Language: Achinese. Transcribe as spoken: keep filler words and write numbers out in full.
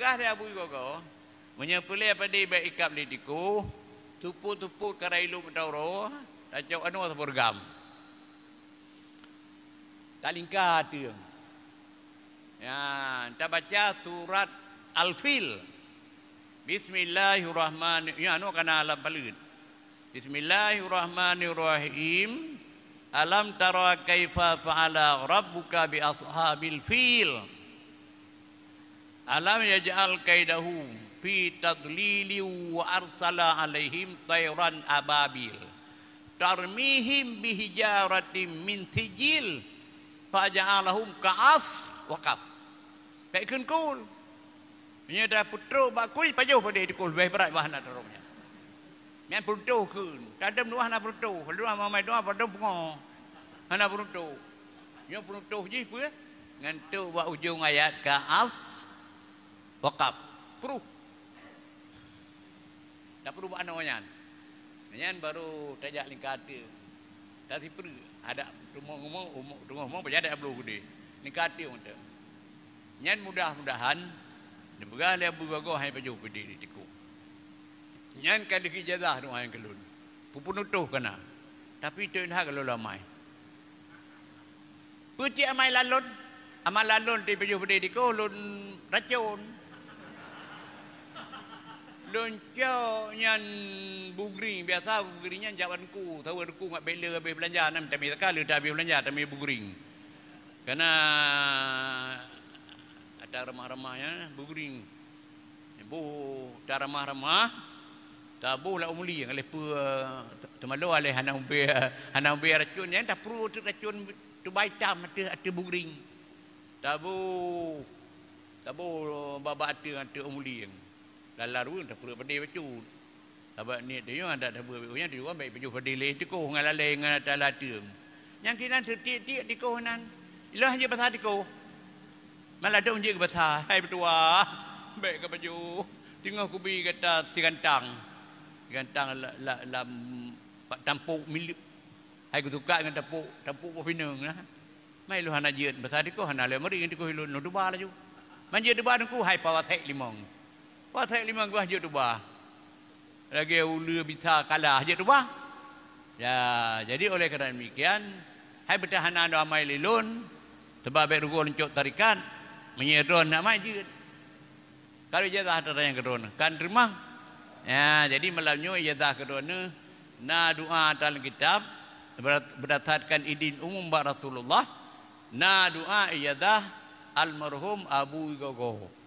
Peugah lé Abu Gogo, meunyoe peureulée padé bék ikab lé tikoh, tupot-tupot kara ilop meuteuro, tacok anoe sapeue reugam. Talingka teueng. Ya, tabaca surat Al-Fil. Bismillahirrahmanirrahim. Ya, anoe kana lam paleuet. Bismillahirrahmanirrahim. Alam tara kaifa fa'ala rabbuka bi ashabil fil. Alam yaj'al kaidahum fi tadlili wa arsala alaihim tairan ababil. Tarmihim bihijaratim min sijil. Faja'alahum ka'as waqaf. Bék kheun kul. Meunyoe tapeutrok bak kul, pajoh padé tikoh leubeh brat bah na tarong nyan. Nyan peuruntoh kheun. Kadang doa hana peuruntoh. Doa mamai doa padang pungo. Hana peuruntoh. Nyoe peuruntoh jih peue? Ngon tok bak ujong ayat ka'as waqaf. Pruh. Dak pruh bak anoe nyan. Nyan baru tajak lingka ateueh. Tasipeureuek. Adak teungoh umu, umu, teungoh umu, pajadat bloe geude. Lingka ateueh mantong. Nyan mudah-mudahan, neupeugah lé Abu Gogo hai pajoh padé di tikoh. Nyan ka lheueh ijazah doa nyang keu lôn. Peupeunutoh kana. Tapi teuh that ka lôn lamai. Peue cit amai lalôn? Amai lalôn teuh pajoh padé tikoh lôn racon. Lôn cok nyan bugring, biasa bugring nyan jak bak teungku, saweue teungku ngat bék le habéh beulanja, nyan tamé zakah le tabéh beulanja, tamé bugring. Kana ata ramah-ramah nyan bugring. Boh taramah-ramah, taboh lam umu lieng, lé peue teumalo lé hana ubé, hana ubé racon nyan, tapruet teuk racon tuba itam ateueh, ateueh bugring. Taboh, taboh bak-bak ateueh, ateueh umu lieng. Lala ruweueng tapruet padé bacut. Sabab niet tanyoe adak tabeuet nyan tujuan bék pajoh padé lé tikoh ngon lalée ngon ata lateueng. Nyang kinan teutiek-tiek tikoh nan. Ilôn hanjeuet basa tikoh. Maladong jeuet basa, hai meutuah, bék ka pajoh. Teungoh kubi gata sigantang. Sigantang la, la, lam bak tampok mileuk. Hai kutuka ngon tampok, tampok boh pineung na. Mai lôn hana jeuet basa tikoh, hana lé meuri ngon tikoh ilôn, lôn tuba laju. Man jeuet tuba teungku, hai pawasék limong. Pawasék limong bah jeuet tuba. Lagée uleue bisa kalah jeuet tuba. Ya, jadi oleh karena demikian, hai beutahana doa mai lé lôn, sebab bék rugoe lôn cok tarekat, meunyoe droe nak mai jeuet. Kalau ijazah ata nyang keudroe neuh kan teurimong. Ya, jadi malam nyoe ijazah keudroe neuh na doa ata lam kitab berdasarkan idin umum bak Rasulullah, na doa ijazah almarhum Abu Gogo.